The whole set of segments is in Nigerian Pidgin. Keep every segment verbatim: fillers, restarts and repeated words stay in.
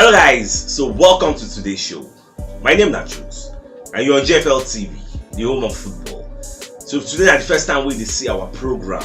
Hello guys, so welcome to today's show. My name na Truth, and you're on G F L T V, the home of football. So today na the first time we dey see our program.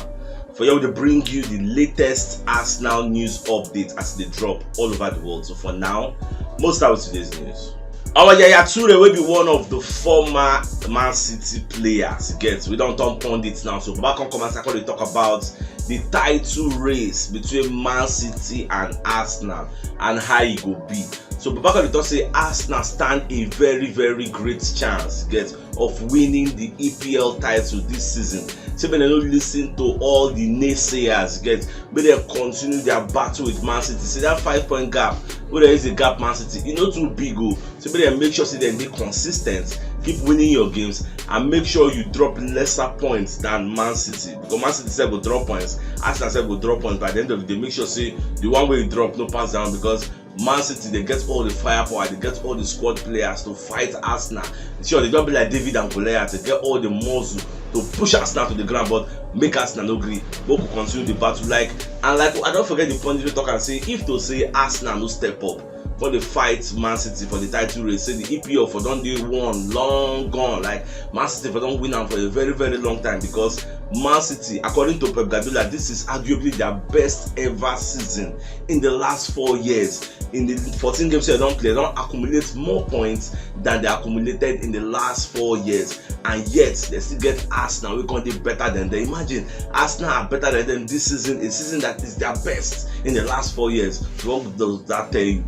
For here we dey bring you the latest Arsenal news updates as they drop all over the world. So for now, most of today's news. Our Yaya Toure, wey be one of the former Man City players, get, we don turn pundits now. So Baba come come as I come dey talk about the title race between Man City and Arsenal and how e go be. So Baba come dey talk say Arsenal stand a very, very great chance, get, of winning the E P L title this season. Say make dem no listen to all the naysayers, get, make dem continue their battle with Man City. Say that five point gap wey dem use dey gap Man City, e no too big o. Say make dem make sure say dem dey consistent, keep winning your games, and make sure you drop lesser points than Man City, because Man City sef go drop points, Arsenal sef go drop points. By the end of the day, make sure say the one wey you drop no pass down, because Man City, they get all the firepower, they get all the squad players to fight Arsenal. Sure, they don't be like David and Goliath, they get all the muscle to push Arsenal to the ground, but make Arsenal no gree. Make we continue the battle. Like, and like, I don't forget the point we talk and say, if to say Arsenal no step up for the fight Man City for the title race, say the E P L for don dey won long gone. Like, Man City for don win am for a very, very long time, because Man City, according to Pep Guardiola, this is arguably their best ever season in the last four years. In the fourteen games they don play, they don accumulate more points than they accumulated in the last four years, and yet they still get Arsenal wey come dey better than them. Imagine, Arsenal are better than them this season, a season that is their best in the last four years. So what does that tell you?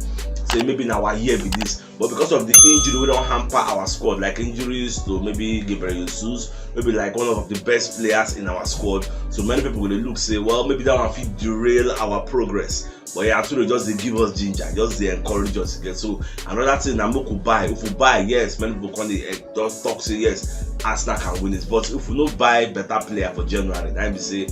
Say maybe na our year be this, but because of the injury wey don hamper our squad, like injuries to maybe Gabriel Jesus, maybe like one of the best players in our squad, so many people go dey look say, well, maybe that one fit derail our progress. But yeah, Arturo just dey give us ginger, just dey encourage us again. So another thing na make we buy. If we buy, yes, many people come dey, eh, just talk say yes, Arsenal can win it. But if we no buy better player for January, that be say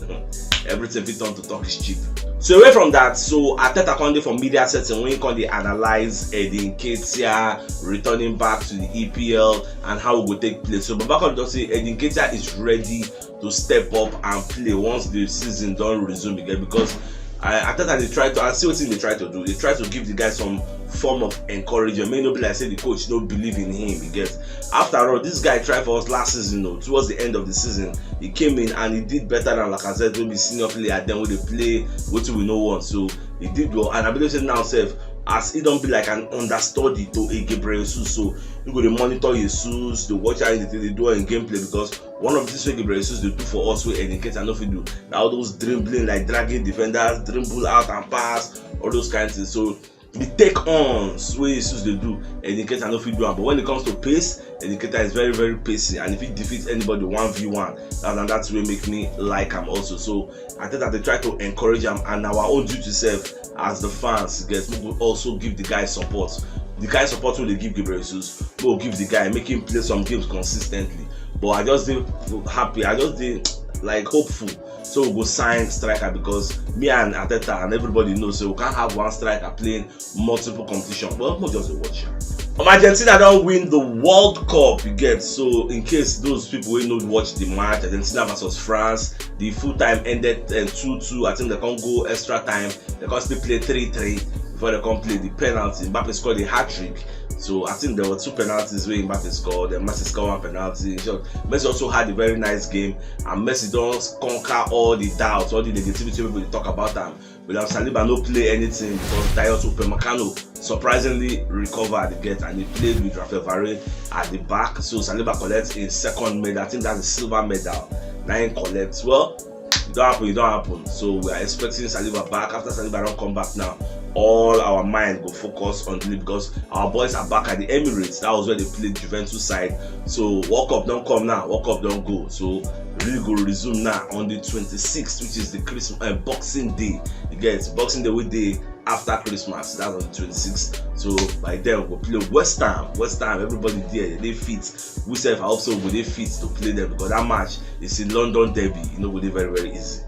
everything fit turn to Turkish chip. So away from that, so Arteta come dey for media setting when he come dey analyze Eddie Nketiah returning back to the E P L and how we go take play. So Baba come just say Eddie Nketiah is ready to step up and play once the season don resume again, because I, Arteta dey try to, I see wetin dey try to do. They try to give the guy some form of encouragement. May no be like say the coach no believe in him. You get, after all, this guy tried for us last season. Though, towards the end of the season, he came in and he did better than Lacazette, wey be senior player then wey dey play wetin we no want. So he did well, and I believe say now sef, as he don be like an understudy to a Gabriel Jesus, so you go dey monitor Jesus, dey watch how he dey, dey do in gameplay, because one of the things wey Gabriel Jesus dey do for us wey Eddie Nketiah no fit do na all those dribbling, like dragging defenders, dribble out and pass, all those kind of things. So the take-ons wey Jesus dey do, Eddie Nketiah no fit do am. But when it comes to pace, Eddie Nketiah is very, very pacey, and if he defeats anybody one v one, that, and that's what make me like him also. So I think that they try to encourage him, and our own duty sef as the fans, get, we go also give the guy support. The kind support wey dey give Gabriel Jesus, we go give the guy, make him play some games consistently. But I just dey happy, I just dey, like, hopeful. So we go sign striker, because me and Arteta and everybody know, so we can't have one striker playing multiple competition. But we just dey watch am. Um, Argentina don win the World Cup, you get. So in case those people wey no watch the match, Argentina versus France, the full time ended uh, two two. I think they can't go extra time. They can't still play three three before they can't play the penalty. Mbappe scored a hat trick. So I think there were two penalties where Mbappe scored. Then Messi scored one penalty. In short, Messi also had a very nice game, and Messi don conquer all the doubts, all the negativity people dey talk about am. William Saliba no play anything because Dayot Upamecano surprisingly recovered, get, and he played with Rafael Varane at the back. So Saliba collects his second medal. I think that's a silver medal. Now he collects. Well, it don't happen, it don't happen. So we are expecting Saliba back. After Saliba don't come back now, all our mind go focus on the league, because our boys are back at the Emirates. That was where they played Juventus side. So World Cup don't come now, World Cup don't go. So league will resume now on the twenty-sixth, which is the Christmas uh, Boxing Day. You get Boxing Day with the after Christmas, that's on the twenty-sixth. So by then we go play West Ham. West Ham, everybody there, they fit. We sef, I hope so, we dey fit to play them, because that match is in London derby. You know, go dey very, very easy.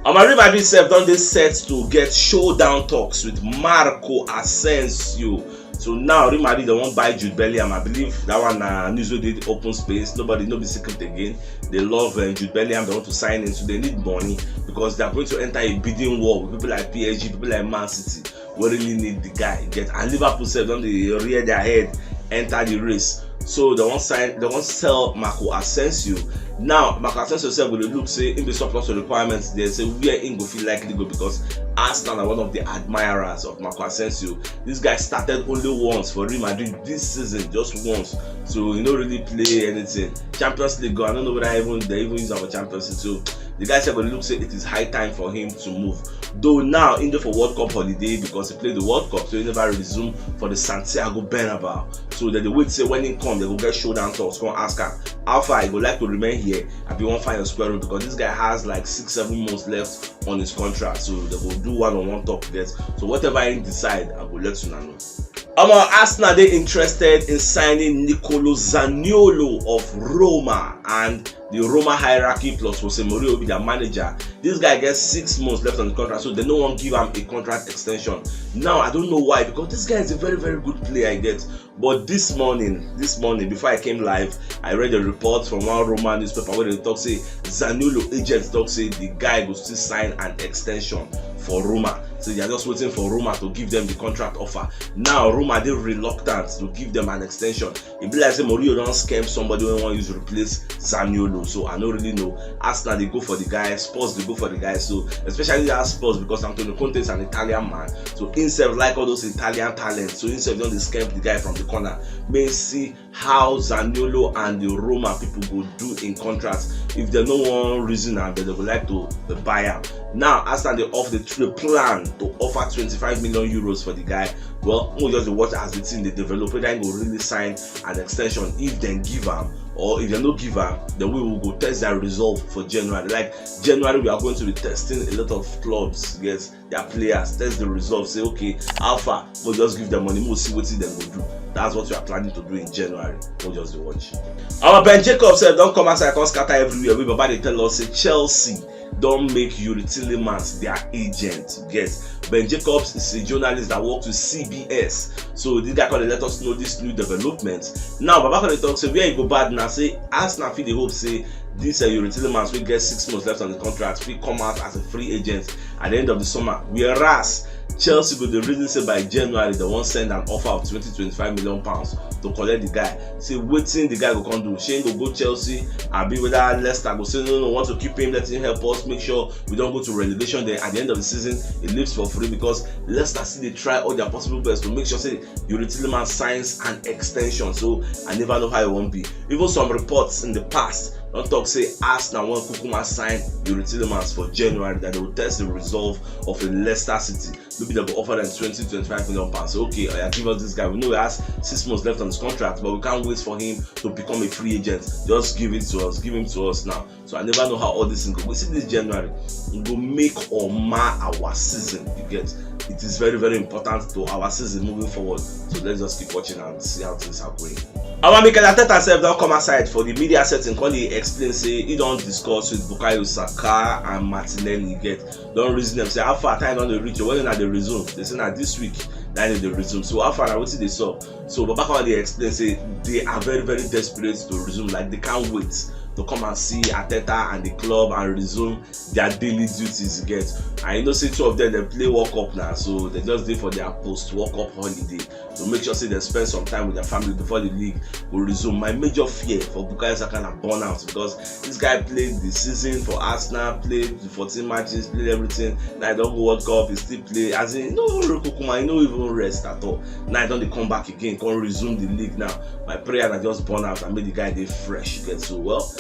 Um, Real Madrid sef don dey set to get showdown talks with Marco Asensio. So now Real Madrid, they wan buy Jude Bellingham. I believe that one na news wey dey open space. Nobody no be secret again. They love uh, Jude Bellingham. They want to sign him, so they need money, because they are going to enter a bidding war with people like P S G, people like Man City. wey really need the guy, you get, and Liverpool sef don dey rear their head enter the race. So they wan sign, they wan sell Marco Asensio. Now Marco Asensio sef go dey look say im be surplus to requirements there, say where im go fit likely go, because Arsenal na one of the admirers of Marco Asensio. This guy started only once for Real Madrid this season, just once. So he no really play anything. Champions League go, I don't know whether even they even use am for Champions League. So the guy sef go dey look say it is high time for him to move. Though now im dey for World Cup holiday because he played the World Cup, so he never resume for the Santiago Bernabeu. So they dey wait say when he come, they go get showdown talks, come ask am how far he go like to remain here. I be one fire square root, because this guy has like six, seven months left on his contract, so they go do one on one talk get. So whatever he decide, I go let you know. Omo, Arsenal dey interested in signing Nicolo Zaniolo of Roma, and the Roma hierarchy plus Jose Mourinho be their manager. This guy gets six months left on the contract, so they no wan give am a contract extension. Now I don't know why, because this guy is a very, very good player, I get. But this morning, this morning before I came live, I read a report from one Roma newspaper where they talk say Zaniolo agents talk say the guy go still sign an extension for Roma. So they are just waiting for Roma to give them the contract offer. Now Roma dey reluctant to give them an extension. E be like say Mourinho don scam somebody wey wan use replace Zaniolo. So I no really know. Arsenal dey go for the guy, Spurs dey go for the guy. So especially that Spurs, because Antonio Conte is an Italian man. So himself like all those Italian talents. So himself don dey scam the guy from the corner. May see how Zaniolo and the Roma people go do in contract. If they no wan reason am, then they go like to buy am. Now Arsenal dey off the, the plan to offer twenty-five million euros for the guy. Well, we'll just watch as the team dey develop, whether he go really sign an extension if they give am, or if they no give am, then we will go test their resolve for January. Like January, we are going to be testing a lot of clubs, yes, their players, test the results, say, okay, how far? We'll just give them money, we'll see what they will do. That's what we are planning to do in January. We'll just watch. Our Ben Jacobs said, don't come outside, come scatter everywhere. We Baba dey tell us say Chelsea don make Youri Tielemans their agent. Yes, Ben Jacobs is a journalist that works with C B S. So this guy come dey let us know this new development. Now Baba come dey talk say where e go bad na say Arsenal fit dey hope say this uh, Youri Tielemans wey get six months left on the contract fit come out as a free agent at the end of the summer. Whereas Chelsea go dey reason say by January they wan send an offer of twenty, twenty-five million pounds to collect the guy. Say wetin the guy go come do? Shey he go go Chelsea? Abi whether Leicester go say no, no, want to keep him, let him help us make sure we don't go to relegation. Then at the end of the season, he leaves for free, because Leicester still dey try all their possible best to make sure say Youri Tielemans signs an extension. So I never know how it won't be. Even some reports in the past don't talk say Arsenal wan kukuma sign Youri Tielemans for January, that they will test the resolve of a Leicester City. Maybe they go offer them twenty, twenty-five million pounds. So, okay, oya, give us this guy. We know he has six months left on his contract, but we can't wait for him to become a free agent. Just give it to us. Give him to us now. So I never know how all this thing go. We see this January, we go make or mar our season. You get? It is very, very important to our season moving forward. So let's just keep watching and see how things are going. Our Mikel Arteta sef don come aside for the media setting, come dey explain say he don discuss with Bukayo Saka and Martinelli. You get? Don reason them say how far time don dey reach, when una dey resume? They say na this week na dem dey resume. So how far na wetin dey sup? So Baba come dey explain say they are very, very desperate to resume, like they can't wait to come and see Arteta and the club and resume their daily duties, you get? And you know say two of them dey play World Cup now, so they just dey for their post World Cup holiday to make sure say they spend some time with their family before the league go resume. My major fear for Bukayo Saka na burnout, because this guy played the season for Arsenal, played the fourteen matches, played everything. Now he don go World Cup, he still play. As in, no real Kukuma, he no even rest at all. Now he don dey come back again, come resume the league now. My prayer na just burnout and make the guy dey fresh, you get? So, well,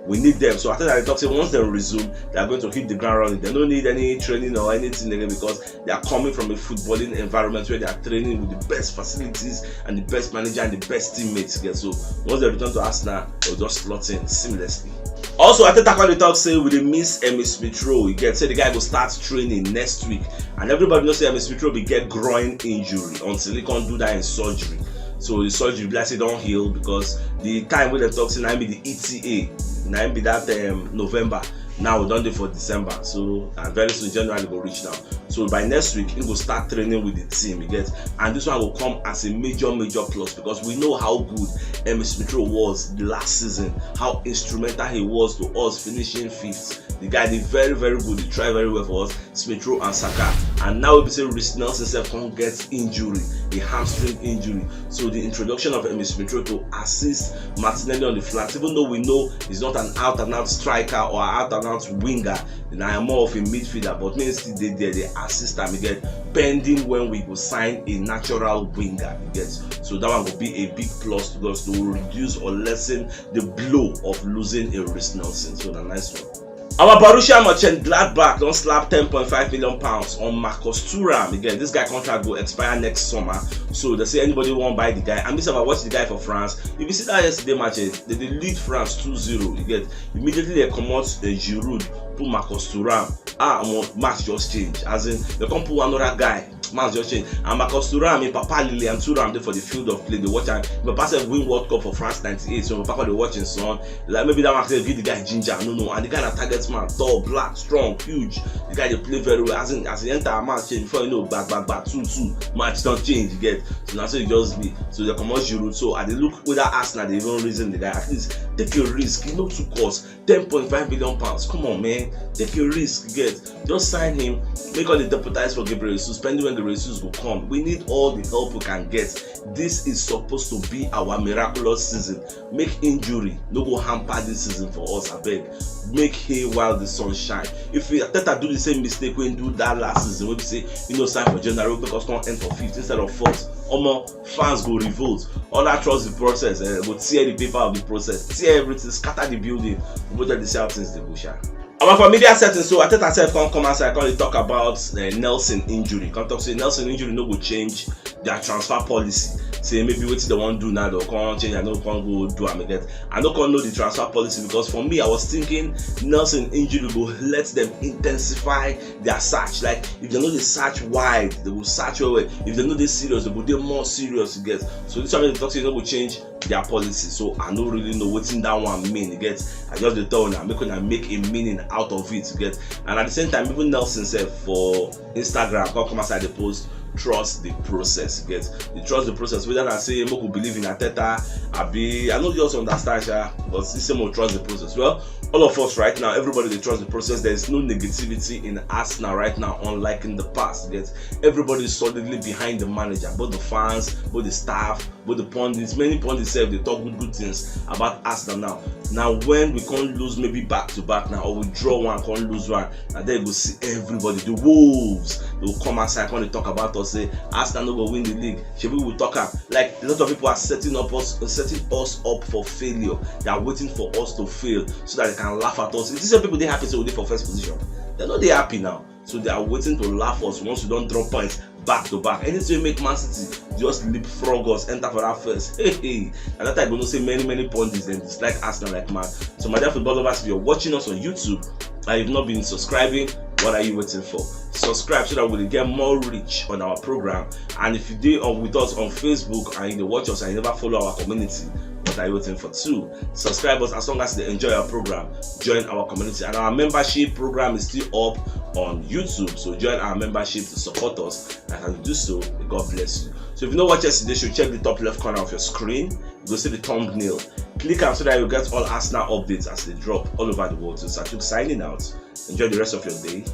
we need them. So Arteta dey talk say once they resume, they are going to hit the ground running. They don't need any training or anything again, because they are coming from a footballing environment where they are training with the best facilities and the best manager and the best teammates. Yeah, so once they return to Arsenal, they'll just slot in seamlessly. Also, Arteta come dey talk say we dey miss Emile Smith Rowe. You get? Say the guy go start training next week, and everybody know say Emile Smith Rowe bin get groin injury until he come do that in surgery. So the surgery be like say don heal, because the time wey dem talk say na im be the E T A, na im be that um, November. Now we don dey for December, so and very soon January go reach now. So by next week, he go start training with the team, you get? And this one go come as a major, major plus, because we know how good Emile Smith Rowe was last season, how instrumental he was to us finishing fifth The guy dey very, very good, dey try very well for us, Smith Rowe and Saka. And now we be say Reiss Nelson sef come get injury, a hamstring injury. So the introduction of Emil Smith Rowe to assist Martinelli on the flanks, even though we know he's not an out and out striker or out and out winger, na more of a midfielder, but me still dey there, dey assist am again, pending when we go sign a natural winger, you get. So that one go be a big plus to us to reduce or lessen the blow of losing a Reiss Nelson. So na nice one. Our Borussia Mönchengladbach don slap ten point five million pounds on Marcus Thuram. Again, this guy contract go expire next summer, so they say anybody wan buy the guy. And me sef, I watch the guy for France. If you see that yesterday match, eh, they dey lead France two zero. You get, immediately they comot, eh, Giroud, put Marcus Thuram. Ah, omo, match just change. As in, they come put another guy. Match just change. And Marcus Thuram, him papa Lilian Thuram dey for the field of play, dey watch am. Him papa sef win World Cup for France ninety-eight, so him papa come dey watch him son. Like, maybe that one sef give the guy ginger, no, no. And the guy na target man, tall, black, strong, huge. The guy dey play very well. As in, as he enter a match, eh, before you know, back, back, back, two two. Match don change, you get. So na so e just be. So they comot Giroud. So I dey look whether Arsenal dey even reason the guy. At least take a risk. E no too cost. Ten point five million pounds. Come on, man. Take a risk, you get. Just sign him. Make all the deputize for Gabriel Jesus. Pending when the Jesus go come. We need all the help we can get. This is supposed to be our miraculous season. Make injury no go hamper this season for us, abeg. Make hay while the sun shine. If we, Arteta do the same mistake wey he do that last season, wey be say he no sign for January, wey make us come end for fifth instead of fourth, omo, fans go revolt. All that trust the process, eh, go tear the paper of the process, tear everything, scatter the building. We go just dey see how things dey go, sha. Our for media setting, so Arteta sef come come outside, come dey talk about, eh, Nelson injury. Come talk say Nelson injury no go change their transfer policy. Say maybe wetin they wan do now, they come change, I no come go do am again. I no come know the transfer policy, because for me, I was thinking Nelson injury go let them intensify their search. Like, if they no dey search wide, they go search well well. If they no dey serious, they go dey more serious, you get. So this one, they talk say no go change their policy. So I no really know wetin that one mean, you get. I just dey tell una, make una make a meaning out of it, you get. And at the same time, even Nelson sef for Instagram come come outside dey post, "Trust the process," you get. The trust the process, whether na say make we believe in Arteta, abi I no just understand, sha, but he say make we trust the process. Well, all of us right now, everybody dey trust the process. There is no negativity in Arsenal right now, unlike in the past, you get. Everybody is solidly behind the manager, both the fans, both the staff, both the pundits. Many pundits sef dey talk good good things about Arsenal now. Now when we come lose maybe back to back now, or we draw one, come lose one, and then you go see everybody, the Wolves, they will come outside, come dey talk about us, say Arsenal no go win the league. Shebi we talk am. Like, a lot of people are setting up us, setting us up for failure. They are waiting for us to fail so that they can laugh at us. If these same people dey happy say we dey for first position, they no dey happy now. So they are waiting to laugh us once we don drop points back to back. Anything wey make Man City just leapfrog us, enter for that first. Hey, hey. And that time you go know say many, many pundits dem dislike Arsenal like mad. So my dear football lovers, if you're watching us on YouTube and you've not been subscribing, what are you waiting for? Subscribe so that we get more reach on our program. And if you dey on with us on Facebook and you dey watch us and you never follow our community, what are you waiting for? Two, subscribe us. As long as they enjoy our program, join our community. And our membership program is still up on YouTube, so join our membership to support us. And as you do so, may God bless you. So if you no watch yesterday show, check the top left corner of your screen. You go see the thumbnail. Click am so that you get all Arsenal updates as they drop all over the world. So Satuk signing out. Enjoy the rest of your day.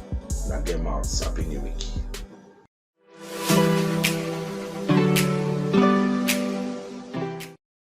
Na get mouth. Happy New Week.